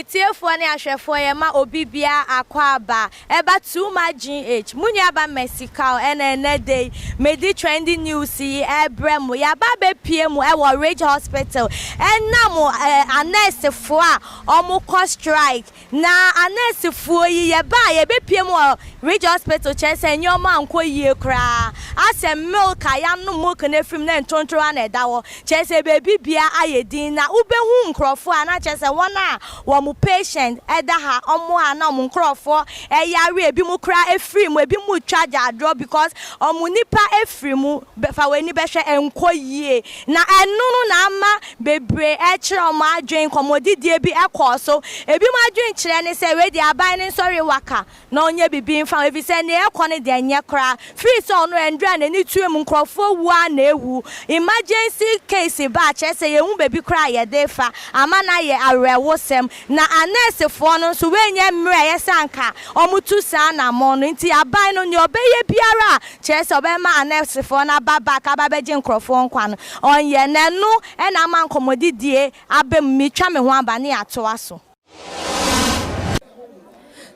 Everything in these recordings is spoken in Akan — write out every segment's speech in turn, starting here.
Atiefoɔ ne ahwɛfoɔ, yɛma obi biara akɔ aba ɛba Too Much GH. Mo nuaba Mercy Cow ɛna ɛnɛ da yi mede trending news yi ɛbrɛ mo. Yɛaba abɛpie mu ɛwɔ Ridge Hospital ɛnam anɛɛsefoɔ a wɔn kɔ strike. Na anɛɛsefoɔ yi, yɛba a yɛbɛpie mu wɔ Ridge Hospital, kyerɛ sɛ nneɛma ankɔ yie koraa, asɛ milk a yɛanom milk no afiri mu na ntontoro na ɛda hɔ, kyerɛ sɛ beebi bia ayɛ din, na wobɛhu nkurɔfoɔ a na kyerɛ sɛ wɔn a wɔn patient ɛda ha, wɔn a na wɔn nkurɔfoɔ ɛyare, ebi mu koraa efiri mu, ebi mu twa gyaadorɔ because wɔn nipa efiri mu. Fa wɔn ani bɛhwɛ, ɛnkɔ yie, na ɛno no na ama bebree ɛkyerɛ wɔn adwene. Nkɔmɔdidie bi ɛkɔɔ so, ebi mu adwene kyerɛ ne sɛ wei deɛ, aban ne nsɔre waka na ɔnyɛ bibi nfa, efi sɛ nea ɛkɔ no deɛ nyɛ koraa, firi sɛ ɔno ɛndura n'ani tue mu, nkurɔfoɔ wu a na ewu, emergency case ba a, kyerɛ sɛ yɛn baabi koraa yɛde fa ama na yɛ awerɛwosɛm. Na anɛɛsefoɔ no nso wɔnyɛ mmerɛ a yɛsɛ anka wɔn tu saa anamɔ no, nti aban no, nea ɔbɛyɛ biara a kyerɛ sɛ ɔbɛma anɛɛsefoɔ no aba back aba bɛgye nkurɔfoɔ nkwa no, ɔnyɛ. Na ɛno ɛna ama nkɔmɔdidie aba mu. Mitwa me ho aba ne atoa so.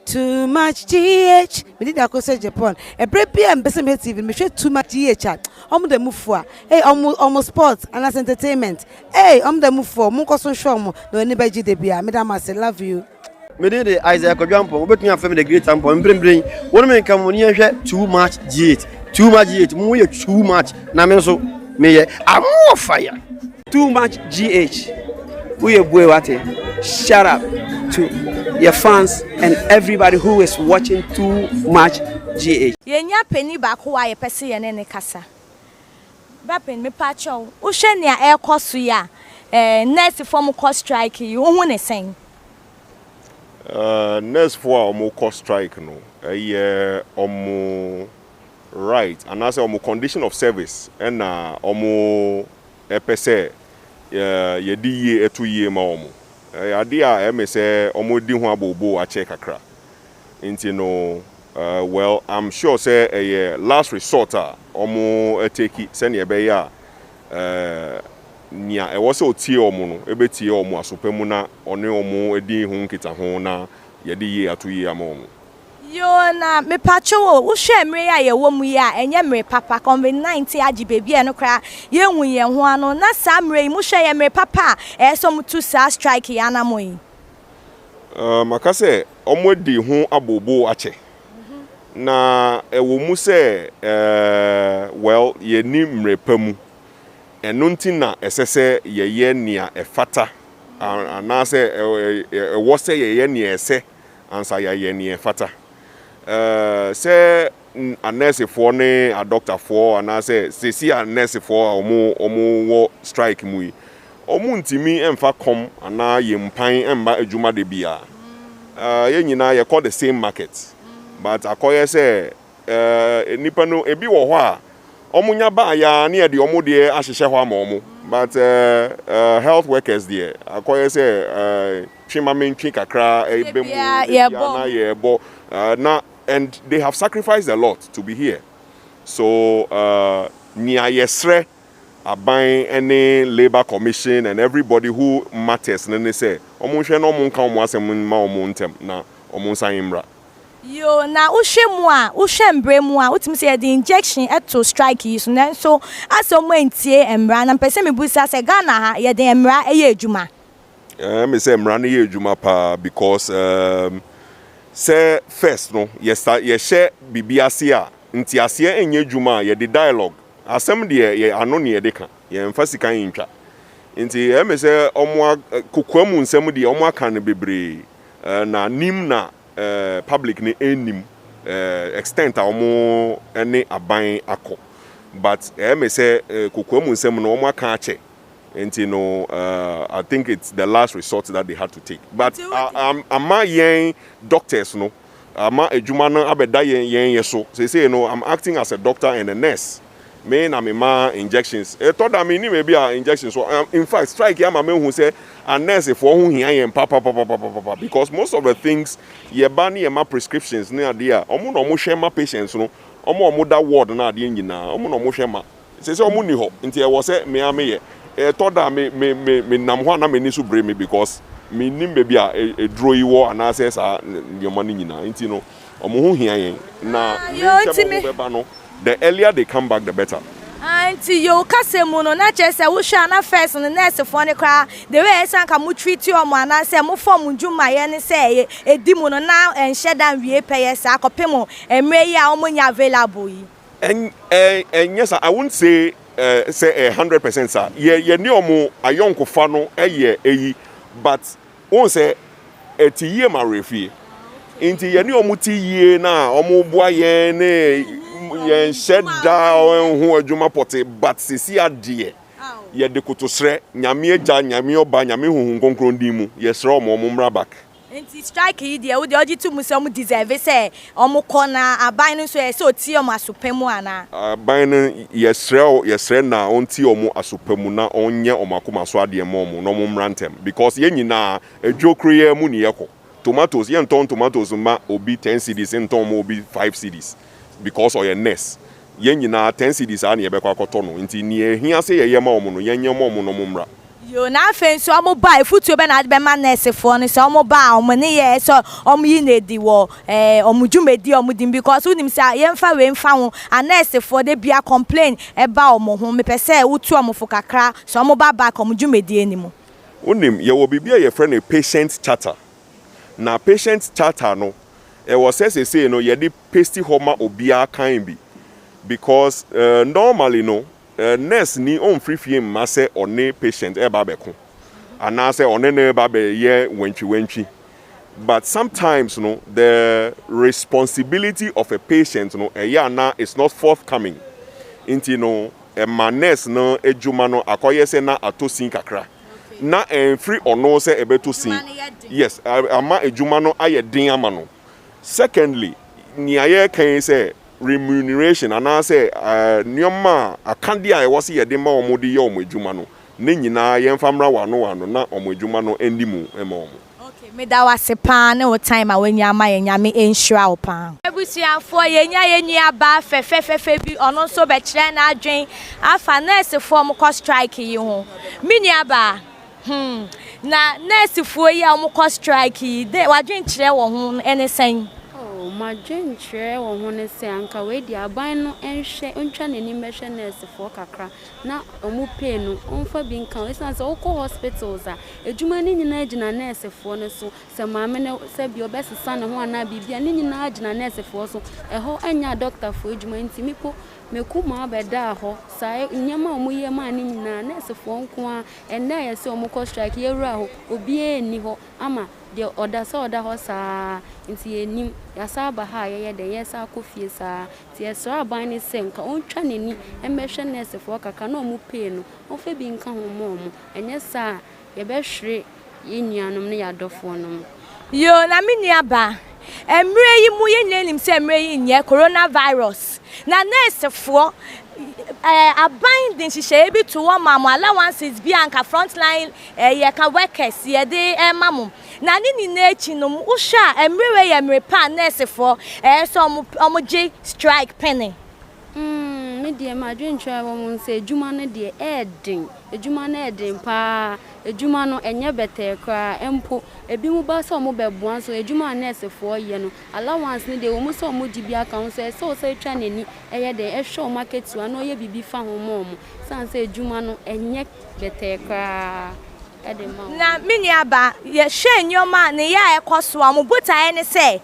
Too Much GH, mede da akɔsɛ Japan. Ɛberɛ bi a mpɛ sɛ mehwɛ TV, mehwɛ Too Much GH a ɔmo da mu fo a, hey, ɔmo sport anaasɛ entertainment, hey, ɔmo da mu fo. Ɔmo nkɔ so nhwɛ ɔmo na ɔni bɛgye de bia. Meda mo ase, love you. Mede de Isaac Kwadwampɔn, wobɛtumi afrɛ me The Great Ampɔn. Mprempren wɔne me nka mo ne yɛhwɛ Too Much GH. Too Much GH, mo yɛ too much, na me nso meyɛ amoɔ fire. Too Much GH, woyɛ bue wate. Shout out to your fans and everybody who is watching Too Much GH. Yɛnya panin baako a yɛpɛ sɛ yɛne ne kasa. Bapin, mepakyɛw, wohwɛ nea ɛrekɔ so yi a, nɛɛsefoɔ mo kɔ strike yi, wohu ne sɛn? Nursefoɔ a wɔn kɔ strike no, ɛyɛ wɔn right anaasɛ wɔn condition of service ɛna wɔn ɛpɛ sɛ yɛde yie ɛto yie ma wɔn. Ɛyɛ adeɛ a ɛmɛ sɛ wɔn di ho abobo akyɛ kakra, nti no well, I'm sure sɛ ɛyɛ last resort a wɔn ɛtake sɛnea ɛbɛyɛ a nea ɛwɔ sɛ otie wɔn no ɛbɛtie wɔn asopɛ mu na ɔne wɔn di ho nkitaho na yɛde yie ato yie ama wɔn. Yoo, na mepakyɛw o, wohwɛ mmerɛ yi a yɛwɔ mu yi a, ɛnyɛ mmerɛ papa. COVID-19 agye beebi a ɛno koraa yɛnhu yɛn ho ano, na saa mmerɛ yi, mohwɛ, yɛ mmerɛ papa a ɛyɛ sɛ ɔmo saa strike yi anamɔ yi? Maka sɛ wɔn adi ho abobo akyɛ, na ɛwɔ mu sɛ well, yɛni mmerɛ pa mu, ɛno nti na ɛsɛ sɛ yɛyɛ nea ɛfata anaasɛ ɛwɔ sɛ yɛyɛ nea ɛsɛ ansa yɛayɛ nea ɛfata. Sɛ anɛɛsefoɔ ne adɔktafoɔ anaasɛ sesi anɛɛsefoɔ a wɔn wɔ strike mu yi, wɔn ntumi mfa kɔm anaa yɛn mpan mma adwuma de bia. Yɛn nyinaa yɛkɔ the same market, but akɔyɛ sɛ nipa no ebi wɔ hɔ a wɔn nya baaya ne yɛde wɔn deɛ ahyehyɛ hɔ ama wɔn, but health workers deɛ, akɔyɛ sɛ twe ma mentwe kakra ɛbɛ mu na yɛbɔ na and they have sacrificed a lot to be here. So nea yɛsrɛ aban ne Labour Commission and everybody who matters ne sɛ wɔn nhwɛ na wɔn nka wɔn asɛm ma wɔn ntɛm na wɔn nsan mmra. Yo, na wohwɛ mu a, wohwɛ mbrɛ mu a, wotumi sɛ yɛde injection ɛto strike yi so, nanso asɛ ɔmo antie mmara, na mpɛ sɛ mebusa sɛ Ghana ha, yɛde mmara ɛyɛ adwuma? Me sɛ mmara no yɛ adwuma paa, because sɛ first no yɛsa yɛhyɛ biribi ase a nteaseɛ nyɛ adwuma a, yɛde dialogue asɛm deɛ, yɛ ano ne yɛde ka, yɛmfa sika ntwa. Nti ɛmɛ sɛ ɔmo kokoa mu nsɛm deɛ, ɔmo aka no bebree na nim na public ne anim extent a ɔmo ne aban akɔ, but ɛmɛ sɛ kokoa mu nsɛm no, ɔmo aka akyɛ. Nti no I think it's the last resort that they had to take, but ama yɛn doctors no, ama adwuma no abɛda yɛn yɛ so. Seesei no, I'm acting as a doctor and a nurse. Me na me ma injections, ɛtɔ da me nim ebi a injections so. In fact, strike yɛ ama me hu sɛ a nurse foɔ ho hia yɛn papapapapapa, because most of the things yɛba ne yɛ ma prescriptions ne adeɛ a, ɔmo na ɔmo hwɛ ma patients no, ɔmo a ɔmo da ward na adeɛ nyinaa, ɔmo na ɔmo hwɛ ma. Sɛ ɔmo ni hɔ nti, ɛwɔ sɛ mmea me yɛ. Ɛtɔ da me me me me nam hɔ a, na m'ani so bere me because Mennim baabi a aduro yi wɔ anaasɛ saa nneɛma no nyinaa nti no wɔn ho hia yɛn na Ah, ne yoo, ntɛm nti a me. wɔbɛba no the earlier they come back the better. Ah, nti yoo kasa mu no na kyerɛ sɛ wohwɛ a na first no nursefoɔ no koraa the way ɛsɛ anka mo treat wɔn anaasɛ mo fa wɔn dwumayɛ ne sɛ ɛyɛ ɛdi mu no na ɛnhyɛ da nwie pɛyɛ saa kɔpem mmerɛ yi a wɔn nyɛ available yi. Ɛn ɛ ɛnyɛ saa I won't say eh, sɛ ɛyɛ 100% saa yɛ yɛne wɔn ayɔnkofa no yɛ eyi but wohu sɛ ɛte yie ma awerɛfie nti yɛne wɔn te yie na wɔn boa yɛn ne yɛn hyɛ da ho adwuma pɔte but sisi adeɛ yɛde kotosrɛ Nyame agya Nyame ɔba Nyame honhom kronkron din mu yɛsrɛ wɔn wɔn mmra back. Nti strike yi deɛ wo deɛ ɔgye to mu sɛ ɔmo deserve sɛ ɔmo kɔ na aban no nso ɛyɛ sɛ ɔtie ɔmo aso pa mu anaa? Aban no yɛsrɛ wo yɛsrɛ no a ɔntie ɔmo aso pa mu na ɔnyɛ ɔmo akoma so adeɛ mma ɔmo na ɔmo mmra ntɛm because yɛn nyinaa adwuo koro yi ara mu ne yɛkɔ tomatoes yɛntɔn tomatoes mma obi ten cedis ntɔn mma obi five cedis because ɔyɛ nurse yɛn nyinaa ten cedis ara na yɛbɛkɔ akɔtɔ no nti nea ɛhia sɛ yɛyɛ ma ɔmo no yɛnyɛ mma ɔmo na ɔmo mmra. Yoo na afei nso ɔmo ba a afutuo bɛn na wode bɛma nurse foɔ no sɛ ɔmo ba a ɔmo ne yɛ sɛ ɔmo yi no adi wɔ ɛɛ ɔmo dwumadie a ɔmo di mu because wonim sɛ yɛnfa wei nfa ho a nurse foɔ da bia complain ɛba ɔmo ho mepɛ sɛ wotu ɔmo fo kakra sɛ ɔmo ba back ɔmo dwumadie no mu. Wonim, yɛwɔ biribi a yɛfrɛ no patient charter. Na patient charter no, ɛwɔ sɛ seesei no yɛde paste hɔ ma obiara kan bi. Because normally no, nurse ni ɔmfiri fie mma sɛ ɔne patient ɛreba abɛko anaasɛ ɔne no reba abɛyɛ wantwiwantwi. But sometimes no, the responsibility of a patient no, ɛyɛ a na it's not forthcoming. Nti no, ɛma nurse no adwuma no akɔyɛ sɛ na atɔ sin kakra. Na ɛmfiri ɔno sɛ ɛbɛtɔ sin. Yes, ama adwuma no ayɛ den ama no. Secondly, nea yɛreka yi sɛ remuneration anaasɛ nneɛma a akadeɛ a ɛwɔ sɛ yɛde ma wɔn de yɛ wɔn adwuma no, ne nyinaa yɛmfa mmra wɔn ano wɔn ano na wɔn adwuma no nni mu mma wɔn. Okay, meda wo ase paa ne wo time a wanya ama yɛn. Nyame nhyira wo paa. Abusuafoɔ, yɛnya yɛn nua baa fɛfɛfɛfɛ bi, ɔno nso bɛkyerɛ n'adwen afa nɛɛsefoɔ a wɔkɔ strike yi ho. Me nua baa, na nɛɛsefoɔ yi a wɔkɔ strike yi, dɛ w'adwenkyerɛ wɔ ho ne sɛn? Oh, m'adwenkyerɛ wɔ ho ne sɛ anka wei deɛ aban no nhwɛ, ɔntwa n'ani mmɛhwɛ nɛɛsefoɔ kakra na wɔn pay no ɔmfa bi nka ho. Ɛsiane sɛ wokɔ hospitals a, adwuma no nyinaa gyina nɛɛsefoɔ no so. Sɛ maame no sɛ bi ɔbɛsesa ne ho anaa biribi a, ne nyinaa gyina nɛɛsefoɔ so. Ɛhɔ nyɛ adɔktafoɔ adwuma nti me po me kumaa bɛdaa hɔ. Saa nneɛma a wɔyɛ maa ne nyinaa nɛɛsefoɔ nko ara. Ɛnnɛ a yɛsɛ wɔkɔ strike yɛwura hɔ, obiara nni hɔ ama deɛ ɔda sɛ ɔda hɔ saa nti yɛnnim. Yɛasan aba ha a yɛyɛ dɛn yɛsan akɔ fie saa. Nti yɛsrɛ aban no sɛ nka ɔntwa n'ani mmɛhwɛ nɛɛsefoɔ kakra na wɔn pay no ɔmfa bi nka ho mma wɔn. Ɛnyɛ saa a yɛbɛhwere yɛn nuanom ne yɛn adɔfoɔ nom. Yoo, na me nua baa, mmerɛ yi mu yɛn nyinaa nim sɛ mmerɛ yi nyɛ corona virus na nɛɛsefoɔ ɛɛ aban de nhyehyɛeɛ bi to hɔ ma mo allowances bi a anka front line ɛɛ yɛka workers yɛde ɛma mo na ne nyinaa akyi no wohwɛ a mmerɛ wei yɛ mmerɛ pa a nɛɛsefoɔ ɛyɛ sɛ ɔmo ɔmo gye strike pene. Me deɛ m'adwenkyerɛ a ɛwɔ mu sɛ adwuma no deɛ ɛɛden. Adwuma no ɛɛden paa. Adwuma no ɛnyɛ bɛtɛɛ koraa mpo. Ebi mo ba sɛ ɔmo bɛboa nso adwuma a nɛɛsefoɔ yɛ no, allowance no deɛ ɛwɔ mu sɛ ɔmo gye bi aka ho nso ɛsɛ sɛ ɔsan twa n'ani ɛyɛ dɛn ɛhwɛ ɔmo akatua na ɔyɛ biribi fa ho ma ɔmo. San sɛ adwuma no ɛnyɛ bɛtɛɛ koraa ɛde ma wɔn. Na me nua ba, yɛhwɛ nneɛma a ne yɛ a ɛkɔ so a, wɔn botaeɛ ne sɛ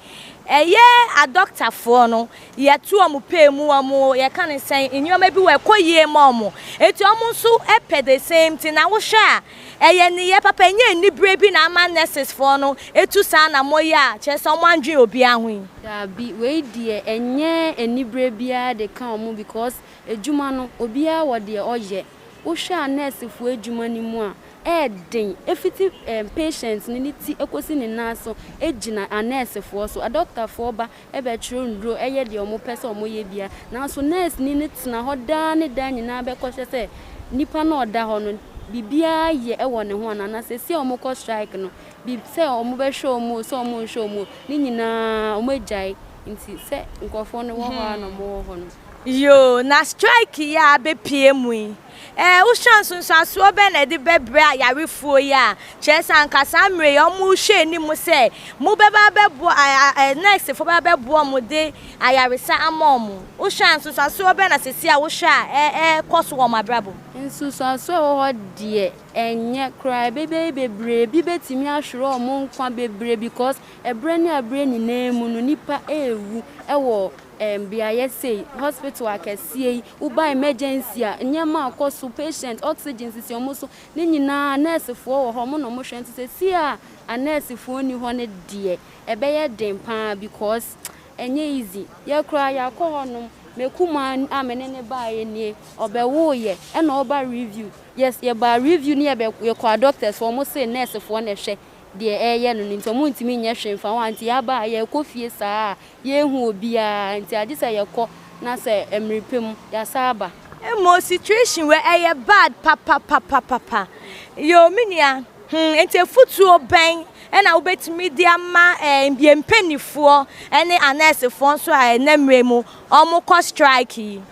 ɛyɛ adɔktafoɔ no yɛto wɔn pay mu wɔn yɛka ne sɛn nneɛma bi wɔ ɛkɔ yie ma wɔn eti wɔn nso pɛ the same thing na wohwɛ a ɛyɛ nneyɛ papa ɛnyɛ anibere bi na ama nurses foɔ no etu saa na mo yɛ a kyerɛ sɛ wɔn andwen obiara ho yi. Daabi, wei deɛ ɛnyɛ anibere biara de ka wɔn because adwuma no obiara wɔ deɛ ɔyɛ. Wohwɛ a nɛɛsefoɔ adwuma no mu a ɛɛden efiti patient no ne ti ekosi ne nan so egyina anɛɛsefoɔ so. Adɔktafoɔ ba ɛbɛtwerɛ nnuro ɛyɛ deɛ wɔn pɛ sɛ wɔn yɛ bia. Nanso nɛɛseni no tena hɔ daa ne daa nyinaa bɛkɔhwɛ sɛ nipa no a ɔda hɔ no biribiara yɛ ɛwɔ ne ho anaa na seesei a wɔkɔ strike no bi sɛ wɔn bɛhwɛ wɔn o sɛ wɔn nhwɛ wɔn o ne nyinaa wɔn agyae nti sɛ nkurɔfoɔ no wɔ hɔ a na wɔn wɔ hɔ no. Yoo, na strike yi a abɛpie mu yi. Ɛɛ, wohwɛ a nsunsuansoɔ bɛn na ɛde bɛbrɛ ayarefoɔ yi a kyerɛ sɛ anka saa mmerɛ yi wɔrehwɛ anim sɛ mobɛba abɛboa ɛ ɛ nɛɛsefoɔ bɛba abɛboa wɔn de ayaresa ama wɔn? Wohwɛ a nsunsuansoɔ bɛn na seesei a wohwɛ a ɛ ɛrekɔ so wɔ wɔn abrabɔ mu? Nsunsuansoɔ a ɛwɔ hɔ deɛ ɛnyɛ koraa, ɛbɛbɛyɛ bebree, ebi bɛtumi ahwere wɔn nkwa bebree because ɛberɛ ne aberɛ nyinaa mu no nnipa rewu wɔ Ɛɛm beaeɛ sei, hospital akɛseɛ yi, woba emergency a, nneɛma rekɔ so, patient, oxygen sisi wɔn so, ne nyinaa nɛɛsefoɔ wɔ hɔ, wɔn na wɔhwɛ. Nti seesei a anɛɛsefoɔ nni hɔ no deɛ, ɛbɛyɛ den pa ara because ɛnyɛ easy. Yɛ koraa yɛakɔ hɔnom, me kumaa a me ne no baeɛ nie, ɔbɛwoeɛ ɛna ɔreba review. Yes, yɛbaa review ne yɛbɛ yɛkɔɔ adɔktɛs hɔ, wɔse nɛɛsefoɔ na ɛhwɛ deɛ ɛreyɛ no no nti wɔntumi nyɛ hwee mfa ho a, nti yɛaba a yɛrekɔ fie saa a, Yɛnhu obiara nti agye sɛ yɛkɔ na sɛ mmere pɛ mu yɛasan aba. Mmom situation wei ɛyɛ bad papapapapa yoo me nua hmm nti afutuo bɛn ɛna wobɛtumi de ama eh, yɛn mpaninfoɔ ɛne anɛɛsefoɔ nso a ɛnɛ mmerɛ mu wɔn kɔ strike yi.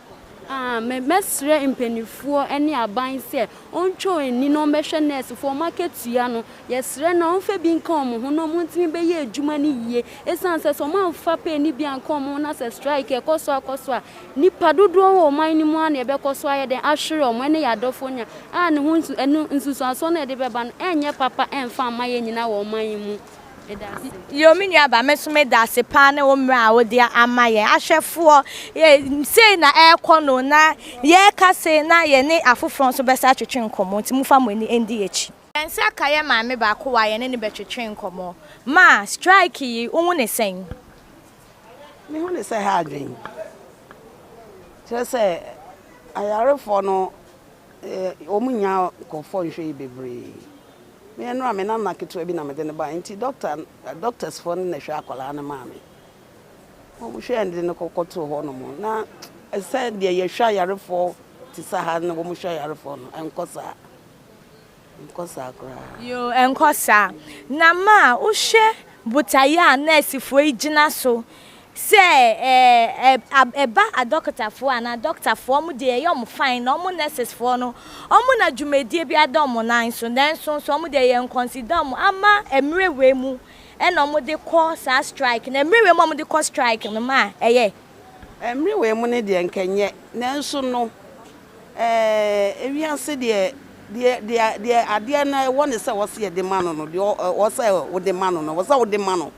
Ah, me mɛsrɛ mpaninfoɔ ne aban sɛ ɔntwa wɔn ani na ɔmmɛhwɛ nɛɛsefoɔ wɔn akatua no Yɛsrɛ no a ɔmfa bi nka wɔn ho na wɔntumi bɛyɛ adwuma no yie. Ɛsiane sɛ sɛ wɔamfa pay no bi anka wɔn ho na sɛ strike ɛkɔ so akɔ so a, nnipa dodoɔ wɔ ɔman no mu ara na yɛbɛkɔ so ayɛ dɛn ahwere wɔn ɛne yɛn adɔfoɔ nya a ne ho nsu ɛno nsunsuansoɔ no a ɛde bɛba no ɛnyɛ papa ɛmfa mma yɛn nyinaa wɔ ɔman yi mu. Meda ase. Yoo me nua ba me nso meda ase paa ne wo mmerɛ a wode ama yɛn ahwɛfoɔ yɛ sei na ɛrekɔ no na yɛreka sei na yɛne afoforɔ nso bɛsa atwetwe nkɔmmɔ nti momfa mo ani ndi akyi. Yɛn nsa ka yɛn maame baako a yɛne no bɛtwetwe nkɔmmɔ. Ma, strike yi, wohu no sɛn? Mehu no sɛ ɛha adwene. Kyerɛ sɛ, ayarefoɔ no, wɔnnya nkurɔfoɔ nhwɛ yi bebree. Me ɛno a me nana ketewa bi na mede no baeɛ nti doctor, doctors foɔ no na ɛhwɛ akwadaa no maa me. Wɔhwɛɛ no de no kɔtoo hɔnom. Na sɛ deɛ yɛhwɛ ayarefoɔ te sɛ ha na wɔhwɛ ayarefoɔ no, ɛnkɔ saa. Ɛnkɔ saa koraa. Yoo, ɛnkɔ saa. Na ma wohwɛ botaeɛ a nɛɛsefoɔ yi gyina so sɛ ɛba adɔkotafoɔ anaa dɔkotafoɔ wɔn deɛ ɛyɛ wɔn fine na wɔn nurses-foɔ no wɔn na dwumadie bi ada wɔn nan so nanso nso wɔn deɛ yɛn consider wɔn ama mmerɛ wei mu ɛna wɔn de kɔ saa strike no mmerɛ wei mu a wɔn de kɔ strike no ma ɛyɛ. Mmerɛ wei mu no deɛ nka ɛnyɛ nanso no Ɛɛ, wiase deɛ, deɛ, deɛ, deɛ adeɛ no ɛwɔ ne sɛ wɔsɛ yɛde ma no no, deɛ ɔwɔ sɛ wode ma no no, ɛwɔ sɛ wode ma no.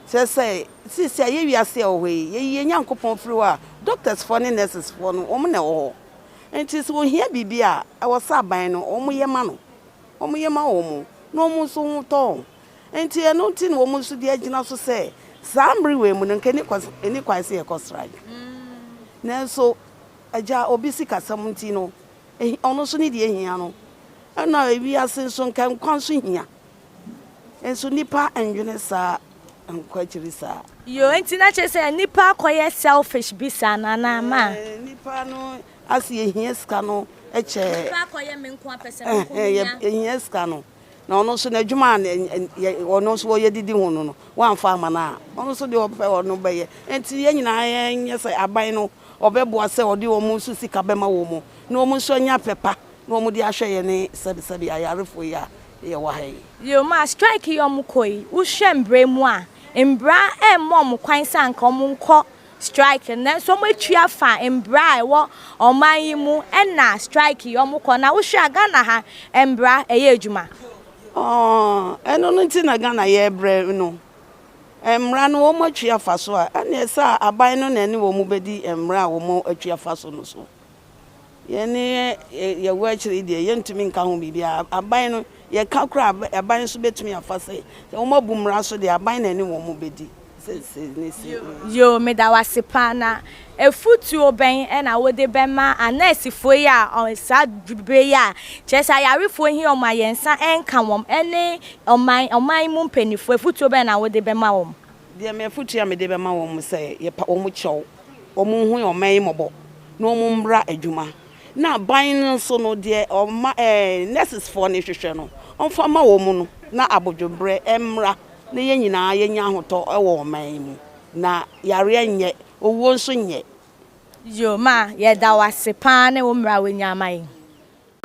Kyerɛ sɛ, seesei a yɛ wiase a ɛwɔ hɔ yi, yɛyi yɛn Nyankopɔn firi hɔ a, doctors foɔ ne nurses foɔ no, wɔn na ɛwɔ hɔ. Nti sɛ wɔhia biribi a, ɛwɔ sɛ aban no, wɔyɛ ma no. Wɔyɛ ma wɔn, na wɔn nso ho tɔ wɔn. Nti ɛno nti na wɔn nso de agyina so sɛ, saa mmere wei mu no, nka ɛnni kwan sɛ yɛkɔ strike. Nanso, Agya, obi sikasɛm nti no, ɔno nso ne deɛ hia no. Ɛna ewiase nso nka nkwa nso hia. Nso nnipa ndwene saa nkɔ akyiri saa. Yoo nti na kyerɛ sɛ nnipa akɔyɛ selfish bi saa no anaa ma? Ɛɛ nnipa no ase yɛhia sika no kyɛ. Nnipa akɔyɛ me nko apɛ sɛ me nko menya. Yɛhia sika no. Na ɔno nso n'adwuma a ɔno nso ɔyɛ didi ho no no wamfa ama no a ɔno nso deɛ ɔpɛ ɔno bɛyɛ. Nti yɛn nyinaa yɛnyɛ sɛ aban no Ɔbɛboa sɛ ɔde wɔn nso sika bɛma wɔn na wɔn nso anya pɛ pa na wɔn de ahwɛ yɛne sɛbesɛbe ayarefoɔ yi a yɛwɔ ha yi. Yoo ma strike yi ɔmo kɔ yi wo hwɛ mbra mu a mbra ɛmma ɔmo kwan sɛ anka ɔmo nkɔ strike no nanso ɔmo atwi afa mbra a ɛwɔ ɔman yi mu ɛna strike yi ɔmo kɔ na wo hwɛ a Ghana ha mbra ɛyɛ adwuma. Ɔɔ ɛno no nti na Ghana yɛbrɛ no Mmara no wɔatwi afa so a, ɛnneɛ sɛ aban no na ɛne wɔn bɛdi mmara a wɔatwi afa so no so. Yɛn ne yɛwɔ akyire yi deɛ, yɛntumi nka ho biribiara. Aban no, yɛka koraa a, aban nso bɛtumi afa sɛ, sɛ wɔabu mmara so deɛ, aban na ɛne wɔn bɛdi sɛ sei ne sei. Yoo, meda wo ase paa. Na Afutuo bɛn na wode bɛma anɛɛsefoɔ yi a saa berɛ yi a kyerɛ sɛ ayarefoɔ hia wɔn a yɛn nsa nka wɔn ne ɔman ɔman mu mpanimfoɔ, afutuo bɛn na wode bɛma wɔn? Deɛ me afutuo a mede bɛma wɔn sɛ yɛpa wɔn kyɛw, wɔn nhu ɔman yi mmɔbɔ na wɔn mmra adwuma. Na aban no nso no deɛ ɔma ɛɛ nurses foɔ no hwehwɛ no ɔmfa mma wɔn no na abodwoberɛ mmra na yɛn nyinaa yɛnya ahotɔ wɔ ɔman yi mu na yareɛ nyɛ Owuo nso nyɛ. Yoo ma yɛda wo ase paa ne wo mmra a wanya ama yɛn.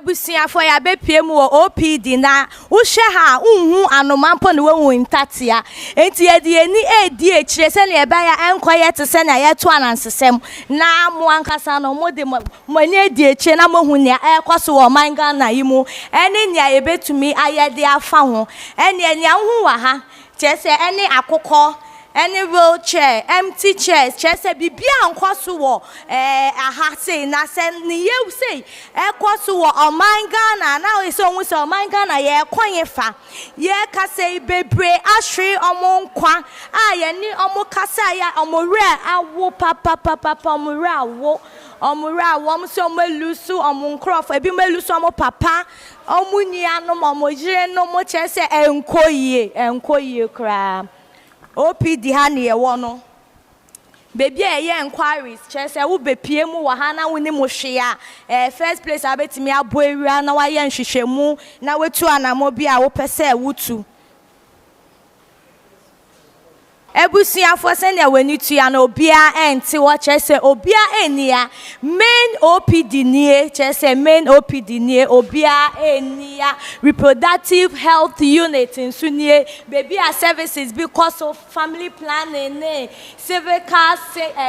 Abusuafoɔ yɛabɛpue mu wɔ OPD na wohwɛ ha a wonhu anoma mpo na woahu ntatea. Enti yɛde yɛn ani redi akyire sɛnea ɛbɛyɛ a ɛnkɔyɛ te sɛnea yɛto anansesɛm na mo ankasa no mode mo ani adi akyire na moahu nea ɛrekɔ so wɔ ɔman Ghana yi mu ɛne nea yɛbɛtumi ayɛ de afa ho. Ɛnneɛ nea wohu wɔ ha Kyerɛ sɛ, ɛne akokɔ, ɛne wheel chair, empty chairs, kyerɛ sɛ biribiara nkɔ so wɔ ɛɛ aha sei. Na sɛ ne yɛ sei ɛkɔ so wɔ ɔman Ghana a, na ayɛ sɛ wohu sɛ ɔman Ghana yɛrekɔ he fa. Yɛrekasa yi, bebree ahwere wɔn nkwa a yɛne wɔn kasaeɛ a wɔn werɛ awo papapapapa, wɔn werɛ awo, wɔn werɛ awo, wɔn sɛ wɔn alusu wɔn nkorɔfoɔ, ebinom alusu wɔn papa, Wɔn nuanom, wɔn yerenom, kyerɛ sɛ ɛnkɔ yie, ɛnkɔ yie koraa. OPD ha na yɛwɔ no. Baabi a yɛyɛ enquiries, kyerɛ sɛ wobɛpue mu wɔ ha na wonim hwee a, ɛyɛ first place a wobɛtumi abɔ awura na woayɛ nhwehwɛmu na woatu anammɔn bi a wopɛ sɛ wotu. Abusuafoɔ sɛnea w'ani tua no obiara nte hɔ kyerɛ sɛ obiara nni ha main OPD nie kyerɛ sɛ main OPD nie obiara nni ha reproductive health unit nso nie baabi a services bi kɔ so family planning ne cervical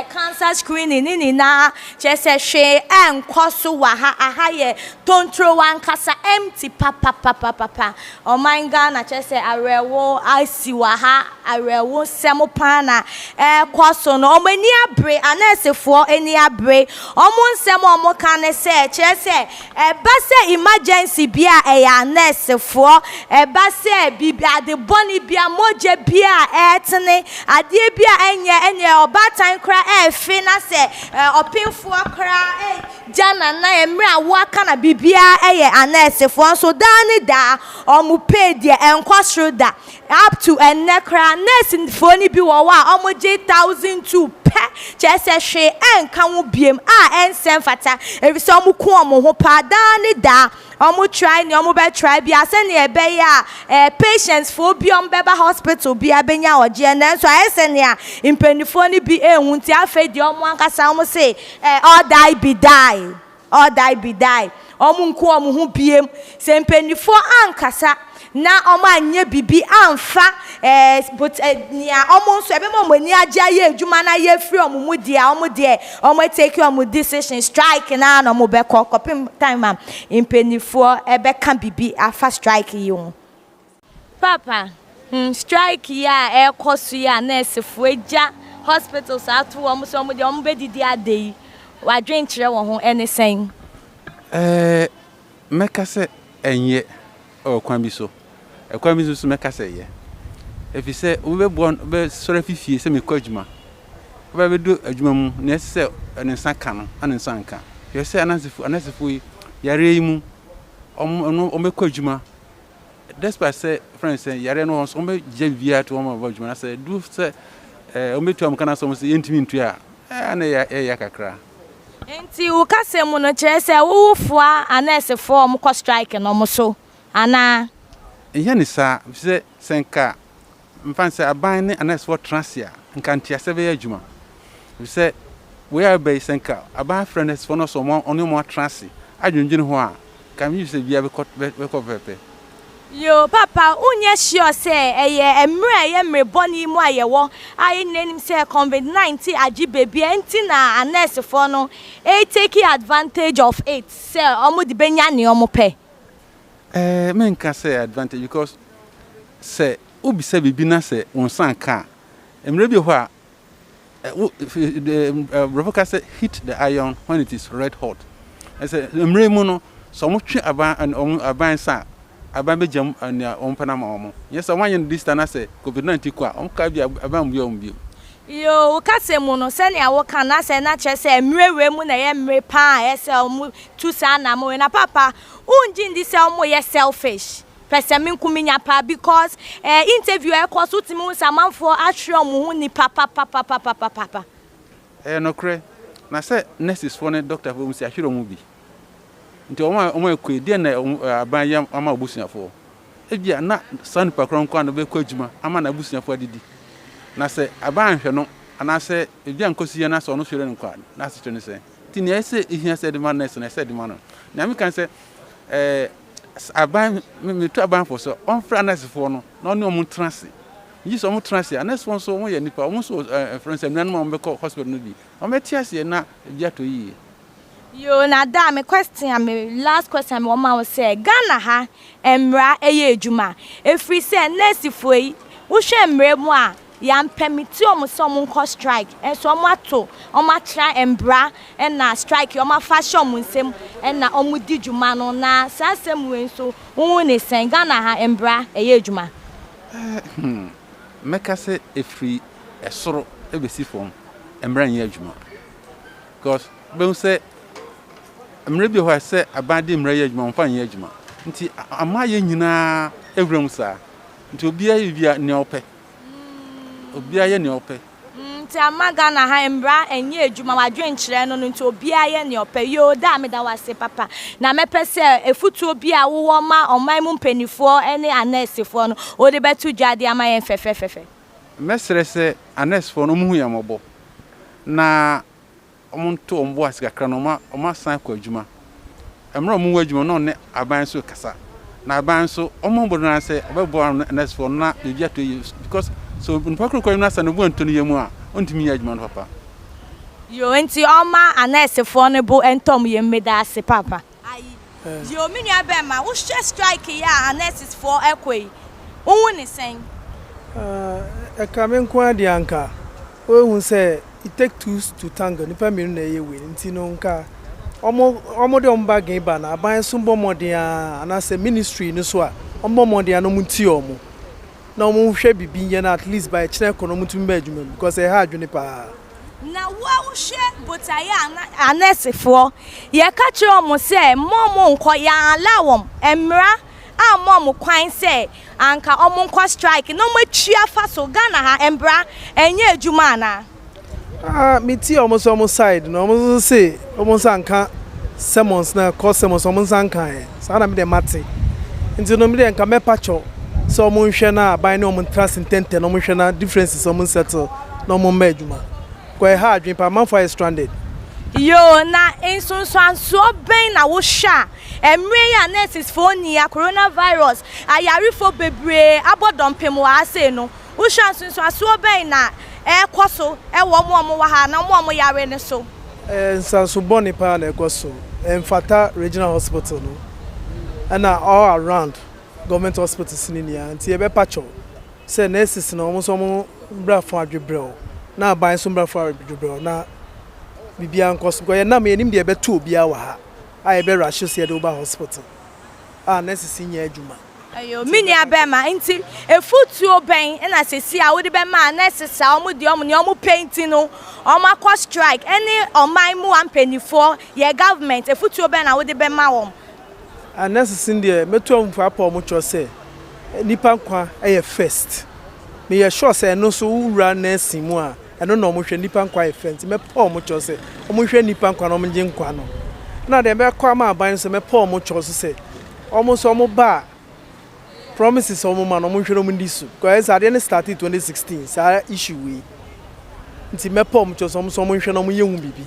cancer screening ne nyinaa kyerɛ sɛ hwee ɛnkɔ so wɔ ha aha yɛ tontoro ankasa empty papapapapa Ɔman Ghana kyerɛ sɛ awerɛhow asi wɔ ha, awerɛhosɛm paa na ɛrekɔ so no. Wɔn ani abere, anɛɛsefoɔ ani abere. Wɔn nsɛm a wɔka ne sɛ, kyerɛ sɛ ɛba sɛ emergency bi a ɛyɛ anɛɛsefoɔ, ɛba sɛ biribi, ade bɔne bi a, mogya bi a ɛretene, adeɛ bi a ɛnyɛ, ɛneɛ ɔbaatan koraa ɛrefe na sɛ ɔpemfoɔ koraa Gya na nan mmerɛ a woaka na biribiara yɛ anɛɛsefoɔ nso daa ne daa wɔn pay deɛ ɛnkɔ soro da up to ɛnnɛ koraa nɛɛsefoɔ no bi wɔ hɔ a wɔgye 1002 pɛ kyerɛ sɛ hwee ɛnka ho biem a ɛnsɛ mfata ɛfiri sɛ wɔko wɔn ho paa daa ne daa Ɔmo try nea ɔmo bɛ try biara sɛnea ɛbɛyɛ a eh patients foɔ bi a ɔmo bɛba hospital biara bɛnya ɔgyeɛ nanso ayɛ sɛ nea mpaninfoɔ no bi ɛnhu nti afei deɛ ɔmo ankasa ɔmo se eh all die be die all die be die ɔmo nku ɔmo ho biem sɛ mpaninfoɔ ankasa na ɔmo anyɛ biribi amfa ɛɛ but ɛ nea ɔmo nso ɛbɛma ɔmo ani agye ayɛ adwuma no ayɛ afiri ɔmo mu deɛ a ɔmo deɛ ɔmo atake ɔmo decision strike no ara na ɔmo bɛkɔ kɔpem time a mpaninfoɔ ɛbɛka biribi afa strike yi ho. Paapa, hmm strike yi a ɛrekɔ so yi a nɛɛsefoɔ agya hospitals ato wɔn so ɔmo deɛ ɔmo bɛdidi ada yi, w'adwenkyerɛ wɔ ho ɛne sɛn? Ɛɛ mɛka sɛ ɛnyɛ. wɔ kwan bi so. Ɛkwan bi nso so mɛka sɛ ɛyɛ. Efisɛ obi bɛboa no, bɛsɔre afi fie sɛ mekɔ adwuma. Ɔbɛba abɛdu adwuma mu, nea ɛsɛ sɛ ne nsa ka no, na ne nsa anka. Hwɛ sɛ anasefo, anasefo yi, yareɛ yi mu, wɔn, wɔn, wɔbɛkɔ adwuma. Despite sɛ, frɛ no sɛ, yareɛ no wɔ hɔ nso, wɔbɛgya biribiara to hɔ ma wɔaba adwuma. Na sɛ ɛdu sɛ ɛɛ wɔbɛtua wɔn ka na sɛ wɔn sɛ yɛntumi ntua a, ɛɛ na ɛyɛ ɛyɛ kakra. Nti wo kasa mu no kyerɛ sɛ wo wo foa anɛɛsefoɔ a wɔkɔ strike no wɔn so anaa? Ɛnyɛ ne saa, efisɛ sɛ nka mfa no sɛ aban ne anɛɛsefoɔ tena ase a, nka nteaseɛ bɛyɛ adwuma. Efisɛ wei a ɛreba yi, sɛ nka aban afrɛ anɛɛsefoɔ no sɛ wɔn ɔne wɔn atena ase adwendwene ho a, nka megye di sɛ biribiara bɛkɔ bɛkɔ pɛpɛɛpɛ. Yoo papa wonyɛ sure sɛ ɛyɛ mmerɛ a ɛyɛ mmere bɔne yi mu a yɛwɔ a yɛn nyinaa nim sɛ convid 19 agye baabi a nti na anɛɛsefoɔ no retake advantage of it sɛ wɔn de bɛnya nea wɔn pɛ? Ɛɛ menka sɛ advantage because sɛ wobisa biribi na sɛ wo nsa nka a, mmerɛ bi wɔ hɔ a Borɔfo ka sɛ heat the iron when it is red hot. Ɛsɛ mmerɛ mu no, sɛ wɔtwe aban wɔn aban nsa a, aban bɛgya mu nea wɔn pɛ no ama wɔn. Nyɛ sɛ wɔanyɛ no this time na sɛ covid 19 kɔ a, wɔn ka bi a aban mmua wɔn bio. Yoo, wo kasa mu no, sɛnea woka no, asɛ na kyerɛ sɛ mmerɛ wei mu na ɛyɛ mmere paa a ɛyɛ sɛ wɔtu saa anammɔn wei. Na paapa, wongye ndi sɛ wɔyɛ selfish? Pɛ sɛ me nko menya paa because eh interview a ɛkɔ so wotumi hu sɛ amanfoɔ ahwere wɔn ho nipa papapapapapa. Ɛyɛ nokorɛ, na sɛ nurses foɔ ne doctor foɔ nso yɛahwere wɔn bi. Nti wɔn a wɔn akue, deɛn na aban yɛ ama wɔn abusuafoɔ? Ebia na saa nipa korɔ nko ara na ɔbɛkɔ adwuma ama n'abusuafoɔ adidi. Na sɛ aban anhwɛ no, anaasɛ biribi ankɔ so yie na sɛ ɔno hwere no nko a, n'asekyerɛ ne sɛn? Nti nea ɛsɛ ɛhia sɛ yɛde ma nurse no, ɛsɛ sɛ yɛde ma no. Nea meka ne sɛ, Ɛɛ aban me metu aban fo sɛ ɔmfrɛ anɛɛsefoɔ no na ɔne wɔn ntena ase. Megye sɛ wɔtena ase a, anɛɛsefoɔ nso wɔyɛ nnipa, wɔn nso wɔ ɛɛ ɛfrɛ no sɛ anuanom a wɔbɛkɔ hospital no bi. Wɔbɛte aseɛ na biribi atɔ yie. Yoo na daa me question a me last question a me wɔ ma wo sɛ Ghana ha mmra ɛyɛ adwuma ɛfiri sɛ nurse foɔ yi wo hwɛ mmra mu a yampɛmiti ɔmo sɛ ɔmo nkɔ strike nso ɔmo ato ɔmo atra mbra ɛna strike yi ɔmo afa ahyɛ ɔmo nsam ɛna ɔmo di dwuma no na saa asɛm wei nso wo hu ne sɛn Ghana ha mbra ɛyɛ adwuma. Hmm mɛka sɛ ɛfiri ɛsoro ɛbɛsi fam mmra nyɛ adwuma because Wobɛhu sɛ mmerɛ bi wɔ hɔ a sɛ aban de mmara yɛ adwuma a, wɔmfa nyɛ adwuma. Nti ama yɛn nyinaa awura mu saa. Nti obiara yɛ biribi a nea ɔpɛ. Obiara yɛ nea ɔpɛ. Nti ama Ghana ha mmara nyɛ adwuma, w'adwenkyerɛ no no nti obiara yɛ nea ɔpɛ. Yoo daa meda wo ase papa. Na mɛpɛ sɛ afutuo bi a wowɔ ma ɔman mu mpaninfoɔ ne anɛɛsefoɔ no wode bɛto dwa de ama yɛn fɛfɛfɛfɛ. Mɛsrɛ sɛ anɛɛsefoɔ no wɔnhu yɛn mmɔbɔ na wɔnto wɔn bo ase kakra na wɔasan akɔ adwuma. Mmerɛ a wɔwɔ adwuma no, na wɔne aban nso rekasa. Na aban nso, wɔmmɔ mmɔden ara sɛ wɔbɛboa nɛɛsefoɔ no na biribi atɔ yie because sɛ onipa koro kɔ adwuma na sɛ ne bo antɔ ne yam a, ɔntumi nyɛ adwuma no papa. Yoo nti ɔma anɛɛsefoɔ no bo ntɔ wɔn yam medaase papa. Ayi yoo me nua bɛɛma wo hwɛ strike yi a nurses foɔ ɛkɔ yi wo hu ne sɛn? Ɛka me nko ara deɛ anka wohu sɛ it take two to tango nipa mmienu na ɛyɛ wei nti no nka ɔmo ɔmo de ɔmo bargain ba no aban nso bɔ mmɔden ara anaasɛ ministry no so a ɔmo bɔ mmɔden ara na ɔmo ntie ɔmo na ɔmo nhwɛ biribi nyɛ na at least by ɛkyena kɔ no ɔmo ntumi ba adwuma mu because ɛha adwene paa. Na wo a wohwɛ botaeɛ a na anɛɛsefoɔ yɛka kyerɛ wɔn sɛ mma wɔn nkɔ, yɛn allow wɔn, mmara amma wɔn kwan sɛ anka wɔn nkɔ strike na wɔn atwi afa so, Ghana ha mmara ɛnyɛ adwuma anaa? Ah, me tie wɔn nso wɔn side no, wɔn nso se wɔn nsa nka sermons na court sermons wɔn nsa nka ɛ, saa na me deɛ mate. Nti no me deɛ nka mɛpa kyɛw sɛ wɔn nhwɛ na aban ne wɔn ntra ase ntɛntɛn na wɔn nhwɛ na differences wɔn nsettle na wɔn mma adwuma. Kɔ ɛha adwene paa, amanfoɔ ayɛ stranded. Yoo, na nsunsuansoɔ bɛn na wohwɛ a mmerɛ yi a nurses foɔ nni a coronavirus ayarefoɔ bebree abɔ dɔmpem wɔ ha sei no, wohwɛ a nsunsuansoɔ bɛn na ɛrekɔ so wɔ wɔn a wɔwɔ ha anaa wɔn a wɔyare no so? Nsanso bɔne paa na ɛkɔ so. Ɛmfata regional hospital no ɛna all around government hospitals no nyinaa nti yɛbɛpa kyɛw sɛ nurses no wɔn nso wɔn mbra fo adwebrɛw na aban nso mbra fo adwebrɛw na biribiara nkɔ so because yɛnam yɛnim deɛ ɛbɛto obiara wɔ ha a yɛbɛ rush sɛ yɛde wo ba hospital a nurses nyɛ adwuma. Ayo, me nua bɛɛma, nti efutuo bɛn na sɛsi a wode bɛma nurses a wɔn deɛ wɔn nea wɔn pɛ nti no wɔn akɔ strike ɛne ɔman mu ampanifoɔ, yɛ government, efutuo bɛn na wode bɛma wɔn? Ah nurses no deɛ mɛtu wɔn fo apa wɔn kyɛw sɛ nipa nkwa yɛ first meyɛ sure sɛ ɛno nso wo wura nursing mu a ɛno na wɔn hwɛ nipa nkwa yɛ first nti mɛpa wɔn kyɛw sɛ wɔn hwɛ nipa nkwa na wɔn gye nkwa no ɛna deɛ mɛkɔ ama aban no sɛ mɛpa wɔn kyɛw nso sɛ wɔn nso wɔn ba a promises a wɔn ma no wɔn nhwɛ na wɔn ndi so because ɛsɛ adeɛ no started 2016 saa issue wei nti mɛpa wɔn kyɛw sɛ wɔn nso wɔn nhwɛ na wɔn yɛ ho biribi.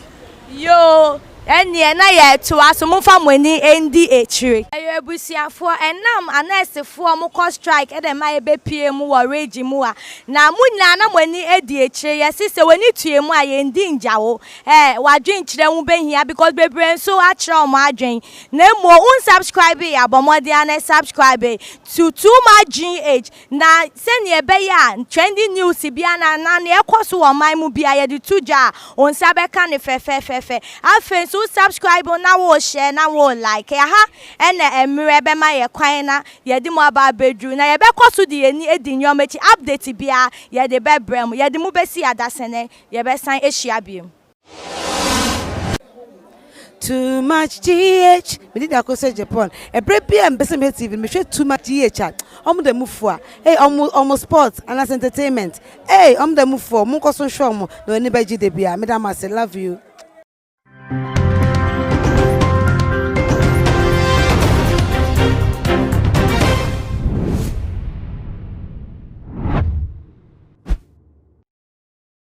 Yoo ɛneɛ na yɛtoa so momfa mo ani ndi akyire. Ɛyɛ abusuafoɔ ɛnam anɛɛsefoɔ mo kɔ strike ɛna ɛma yɛbɛpue mu wɔ region mu a na mo nyinaa na mo ani adi akyire yɛse sɛ w'ani tue mu a yɛndi ngya wo ɛɛ w'adwenkyerɛ ho bɛhia because bebree nso akyerɛ wɔn adwen Na mmom wo nsubscribe a, bɔ mmɔden ara na subscribe to Too Much GH na sɛnea ɛbɛyɛ a trending news biara na anaa nea ɛkɔ so wɔ ɔman mu biara yɛde to dwa a, wo nsa bɛka no fɛfɛɛfɛfɛ. Afei nso wo subscribe na wo share na wo like. Ɛha na mmerɛ bɛma yɛ kwan na yɛde mo aba abɛduru na yɛbɛkɔ so de yɛn ani adi nneɛma akyi. Update biara yɛde bɛbrɛ mo. Yɛde mo bɛsi adasɛnɛ, yɛbɛsan ahyia bio. Too much GH me didi ako sɛ Japan ɛbrɛ bi a mpɛ sɛ mehwɛ TV no mehwɛ too much GH a ɔmo da mu fua ei ɔmo ɔmo sports anaasɛ entertainment ei ɔmo da mu fua ɔmo nkɔ so nhwɛ ɔmo na w'ani bɛgye da bi a meda mo ase love you.